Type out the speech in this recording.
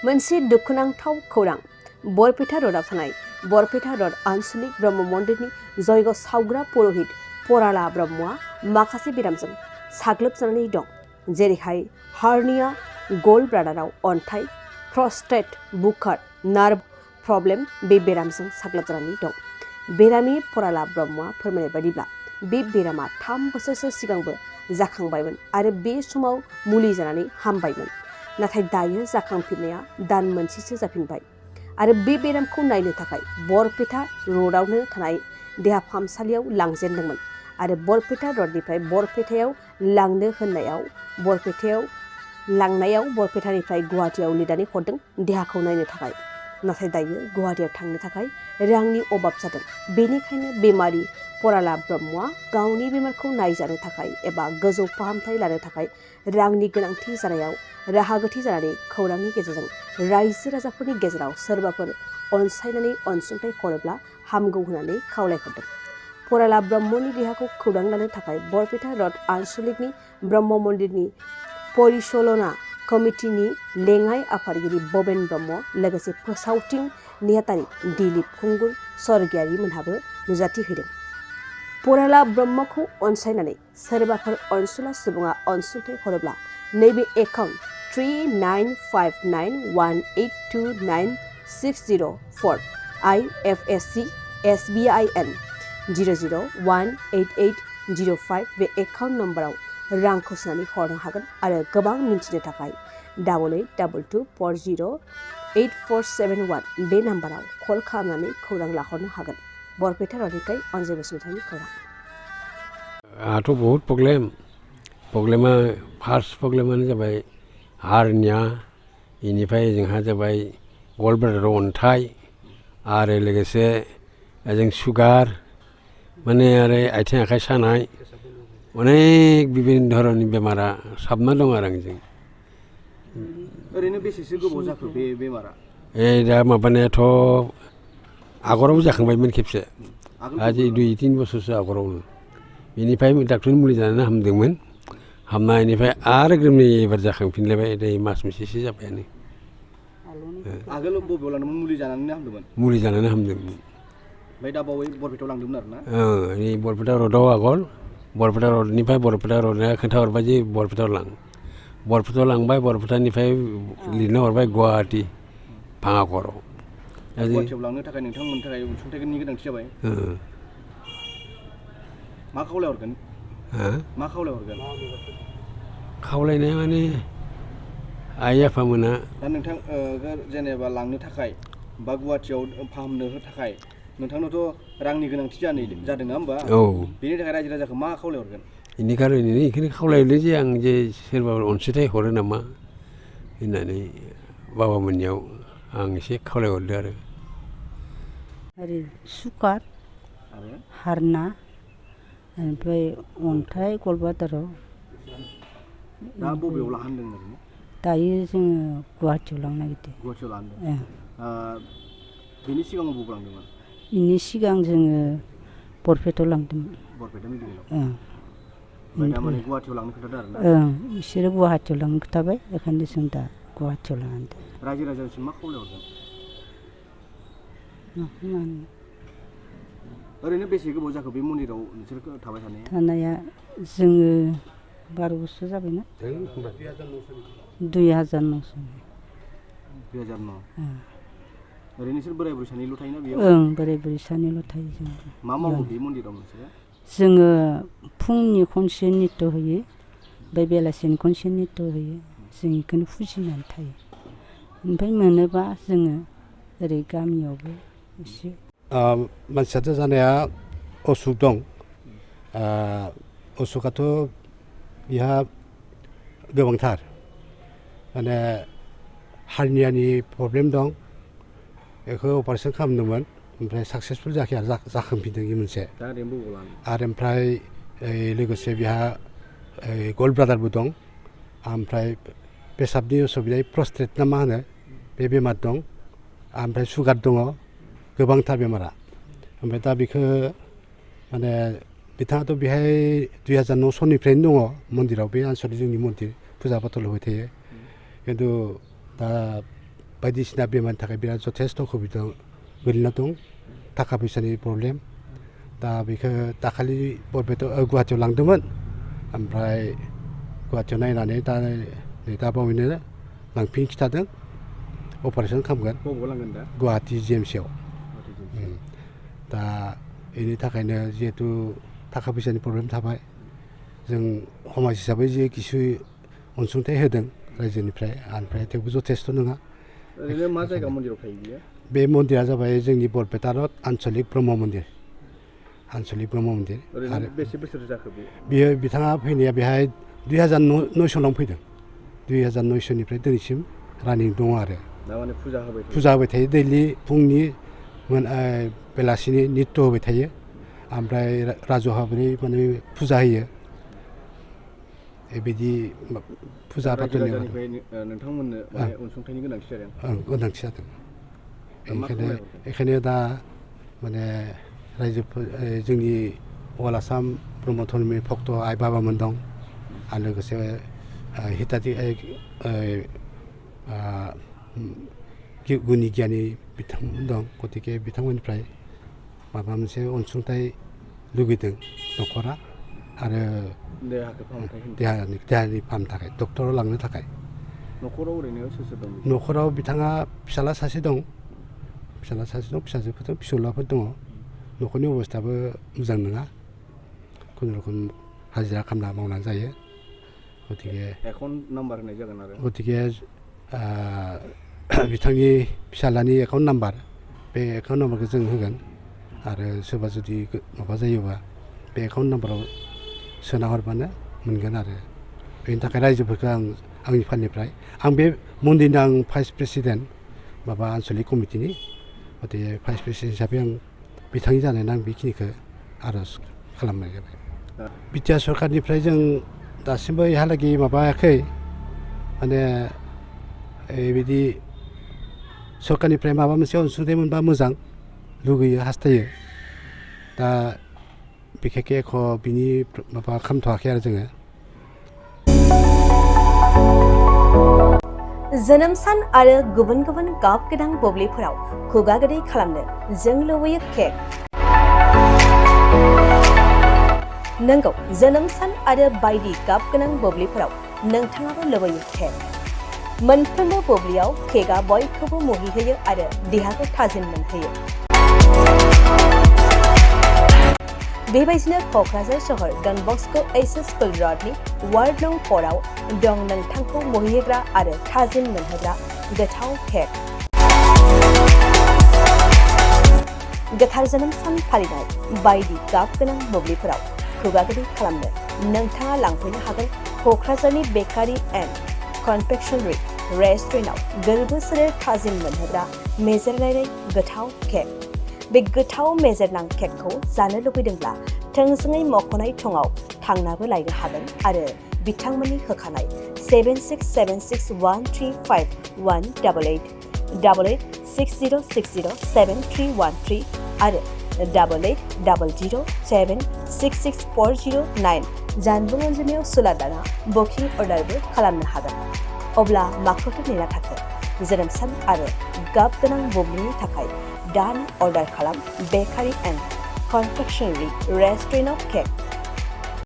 मोनसे दुखुनांथाव खौरां बरपेटा र'डआव थानाय बरपेटा र'ड आनसलिक ब्रह्म मन्दिरनि जयग सावग्रा पुर'हित पराला ब्रह्मआ माखासे बेरामजों साग्लोबजानानै दं। जेरैहाय हार्निया, गल ब्लाडाराव अन्थाइ, प्रस्टेट, बुखार, नार्भ प्रब्लेम बे बेरामजों साग्लोबजानानै दं। बेरामि पराला ब्रह्मआ फोरमायनाय बायदिब्ला बे बेरामा 3 बोसोरसो सिगांबो जाखांबायमोन आरो बे समाव मुलि जानानै हामबायमोन। नाथाय दायो जाखांफिननाया दान मोनसेसो जाफिनबाय आरो बे बेरामखौ नायनो थाखाय बरपेटा र'डआवनो थानाय देहा फाहामसालियाव लांजेनदोंमोन आरो बरपेटा र'डनिफ्राय बरपेटायाव लांनो होननायाव बरपेटानिफ्राय गुवाहाटियाव लिरनानै हरदों देहाखौ नायनो थाखाय। नाथाय दायो गुवाहाटियाव थांनो थाखाय रांनि अभाब जादों। बेनिखायनो बेमारि पराला ब्रह्मआ गावनि बेमारखौ नायजानो थाखाय एबा गोजौ फाहामथाय लानो थाखाय रांनि गोनांथि जानायाव राहा गोथे जानानै खौरांनि गेजेरजों रायजो राजाफोरनि गेजेराव सोरबाफोर अनसायनानै अनसुंथाइ हरोब्ला हामगौ होननानै खावलायहरदों। पराला ब्रह्मनि देहाखौ खौरां लानो थाखाय बरपेटा र'ड आनसलिकनि ब्रह्म मन्दिरनि परिचालना कमिटिनि लेङाइ आफादगिरि बबेन ब्रह्म लोगोसे फोसावथिं नेहाथारि दिलीप खुंगुर स्वर्गियारि मोनहाबो नुजाथि हैदों। पराला ब्रह्मखौ अनसायनानै सोरबाफोर अनसुला सुबुङा अनसुंथाइ हरोब्ला नैबे एकाउन्ट 395918299604 IFSC SBIN 00188805 बे एकाउन्ट नम्बराव रांखौ सोनानै हरनो हागोन आरो गोबां मिन्थिनो थाखाय 8822408471 बे नाम्बाराव कल खालामनानै खौरां लाहरनो हागोन। बरपेटा र'डनिफ्राय अनजय बसुमतारिनि खौरां। आंहाथ' बहुत प्रब्लेमा फार्स्ट प्रब्लेमानो जाबाय हार्निया, बेनिफ्राय जोंहा जाबाय गल ब्लाडाराव अन्थाइ आरो लोगोसे जों सुगार माने आरो आथिं आखाइ सानाय अनेक बिभिन्न धरननि बेमारा साबना दं आरो आंजों। ओरैनो बेसेसो गोबाव जाखो बे बेमारा? दा माबानायाथ' आगरावबो जाखांबायमोन खेबसे, आजि 2-3 बोसोरसो आगरावनो। बेनिफ्राय डाक्टरनि मुलि जानानै हामदोंमोन। हामनायनिफ्राय आरो ग्रोमनि एबार जाखांफिनलायबाय, दै मास मोनसेसो जाबायानो। आगोल बबेयाव लांदोंमोन? मुलि जानानै हामदोंमोन? मुलि जानानै हामदोंमोन। ओमफ्राय दा बावै बरपेटायाव लांदोंमोन आरो ना? नै बरपेटा र'डआव आगोल, बरपेटा र'डनिफ्राय बरपेटा र'डआ खोन्थाहरबाय जे बरपेटायाव लां। बरपेटायाव लांबाय, बरपेटानिफ्राय लिरना हरबाय गुवाहाटि भाङाघराव। गुवाहाटियाव लांनो थाखाय नोंथांमोननि थाखाय अनसुंथाइनि गोनांथि जाबाय। मा खावलायहरगोन? मा खावलायहरगोन? खावलायनाय माने आइ आफामोना दा नोंथां जेनेबा लांनो थाखाय बा गुवाहाटियाव फाहामनो थाखाय नोंथांनावथ' रांनि गोनांथि जादों नङा होमबा? औ। बेनि थाखाय रायजो राजाखौ मा खावलायहरगोन? बेनि खार'नैनो बेखौनो खावलायहरदों जे आं जे सोरबा अनसुंथाइ हरो नामा होननानै बाबामोननियाव आं एसे खावलायहरदों आरो। सुगार, हार्ना, ओमफ्राय अन्थाइ गल ब्लाडाराव। दा बबेयाव लाहांदों ओरैनो? दायो जोङो गुवाहाटियाव लांनो नागिरदों। गुवाहाटियाव लांदों। बेनि सिगाङाव बबाव लांदोंमोन? बेनि सिगां जोङो बरपेटायाव लांदोंमोन। बरपेटा मेडिकेलाव? ओमफ्राय दा माने गुवाहाटियाव लांनो खोन्थादों आरो ना? बिसोरो गुवाहाटियाव लांनो खोन्थाबाय, बेखायनो जों दा गुवाहाटियाव लांदों। रायजो राजासिम मा खावलायहरगोन? ओरैनो बेसे गोबाव जाखो बे मन्दिराव नोंसोर थाबाय थानाया? थानाया जोङो 12 बोसोर जाबायना? 2009। 2009। ओरैनो नोंसोर बोराय बुरै सानैल' थायोना बेयाव? बोराय बुरै सानैल' थायो जों। मा मावो बे मन्दिराव नोंसोरो? जोङो फुंनि खनसे नित्य होयो, ओमफ्राय बेलासिनि खनसे नित्य होयो। जों बेखौनो फुजिनानै थायो। ओमफ्राय मोनोबा जोङो ओरै गामियावबो एसे। मानसियाथ' जानाया असुख दं। असुखाथ' बिहा गोबांथार, माने हार्नियानि प्रब्लेम दं। बेखौ अपारेसन खालामदोंमोन, ओमफ्राय साक्सेसफुल जायाखै आरो जाखांफिनदों बे मोनसे। आरो ओमफ्राय लोगोसे बिहा गल ब्लाडारबो दं। ओमफ्राय पेसाबनि असुबिदा प्रस्टेट ना मा होनो बे बेमार दं। ओमफ्राय सुगार दङ, गोबांथार बेमारा। ओमफ्राय दा बेखौ माने बिथाङाथ' बेहाय 2009 सननिफ्रायनो दङ मन्दिराव, बे आनसलिक जोंनि मन्दिर फुजा फाथल होबाय थायो। खिन्थु दा बायदिसिना बेमारनि थाखाय बिराद जथेस्थ' खबिदाव गोलैना दं थाखा फैसानि प्रब्लेम दा बेखौ दाखालि बरपेटा गुवाहाटियाव लांदोंमोन ओमफ्राय गुवाहाटियाव नायनानै दा नै दा बावैनो लांफिन खिथादों अपारेसन खालामगोन बबाव लांगोन दा गुवाहाटि GMCआव दा बेनि थाखायनो जिहेथु थाखा फैसानि प्रब्लेम थाबाय जों समाज हिसाबै जे किसु अनसुंथाइ होदों रायजोनिफ्राय ओमफ्राय थेवबो जथेस्थ' नङा ओरैनो मा जायगा मन्दिराव थायो बियो बे मन्दिरा जाबाय जोंनि बरपेटा रड आन्चलिक ब्रह्म मन्दिर ओरैनो आरो बेसे बोसोर जाखो बियो बिथाङा फैनाया बेहाय 2009 फैदों 2009निफ्राय दिनैसिम रानिं दङ आरो दा माने फुजा होबाय थायो दैलि फुंनि बेलासिनि नित्य होबाय थायो ओमफ्राय राजहाबै माने फुजा होयो बेबायदि फुजा फाथाल नोंथांमोननो माने अनसुंथाइनि गोनांथि जादों गोनांथि जादों बेखायनो दा माने रायजोफोर जोंनि अल आसाम ब्रह्म धर्मनि भक्त आइ बाबामोन दं आरो लोगोसे हिताधि गुनि गियानि बिथांमोन दं गतिके बिथांमोननिफ्राय माबा मोनसे अनसुंथाइ लुगैदों न'खरा आरो देहानि फाहामनो थाखाय डक्टराव लांनो थाखाय न'खराव ओरैनो सोर सोर दं न'खराव बिथाङा फिसाला सासे दं फिसाजोफोर दं फिसौलाफोर दङ न'खरनि अबस्थायाबो मोजां नङा खुनुरुखुम हाजिरा खामला मावनानै जायो गतिके एकाउन्ट नाम्बार होनाय जागोन आरो गतिके बिथांनि फिसालानि एकाउन्ट नाम्बार बे एकाउन्ट नाम्बारखौ जों होगोन आरो सोरबा जुदि माबा जायोबा बे एकाउन्ट नाम्बाराव सोना हरबानो मोनगोन आरो बेनि थाखाय रायजोफोरखौ आंनि फालनिफ्राय आं बे मन्दिरनि आं भाइस प्रेसिडेन्ट माबा आन्चलिक कमिटिनि गतिके भाइस प्रेसिडेन्ट हिसाबै आं बिथांनि जानायनि आं बेखिनिखौ आर'ज खालामनाय जाबाय बिटिआर सरकारनिफ्राय जों दासिमबो इहालागै माबायाखै माने बिदि सरकारनिफ्राय माबा मोनसे अनसुंथाइ मोनबा मोजां लुगैयो हास्थायो दा बिखेखै एख' बिनि माबा खालामथ'वाखै आरो जोङो जोनोम सान आरो गुबुन गुबुन गाब गोनां बुब्लिफोराव खुगा गोदै खालामनो जों लुबैयो केक नंगौ जोनोम सान आरो बायदि गाब गोनां बुब्लिफोराव नोंथाङाबो लुबैयो केक मोनफ्रोमबो बुब्लियाव केकआ बयखौबो मुहिहोयो आरो देहाखौ थाजिम मोनहोयो बेबायदिनो क'क्राझार सहर डन बस्क' HS स्कुल रडनि वार्ड नं 4 आव दं नोंथांखौ मुहिहोग्रा आरो थाजिम मोनहोग्रा गोथाव केक गोथार जोनोम सान फालिनाय बायदि गाब गोनां बुब्लिफोराव खुगा गोदै खालामनो नोंथाङा लांफैनो हागोन क'क्राझारनि बेकारि एन्ड कनफेक्शनारि रेस्टुरेन्टआव गोरबो सोलेर थाजिम मोनहोग्रा मेजेरनाय गोथाव केक बे गोथाव मेजेरनां केकखौ जानो लुबैदोंब्ला थोंजोङै मख'नाय थंआव थांनाबो लायनो हागोन आरो बिथांमोननि होखानाय 7676135188 8860607313 आरो 8800766409 जानबुं अनजिमायाव सोलारना बुकिं अर्डारबो खालामनो हागोन अब्ला माखौथो नेना थाखो जोनोम सान आरो गाब गोनां बुब्लिनि थाखाय दान अर्डार खालाम बेकारि एन्ड कनफेक्शनारि रेस्टुरेन्ट अफ केक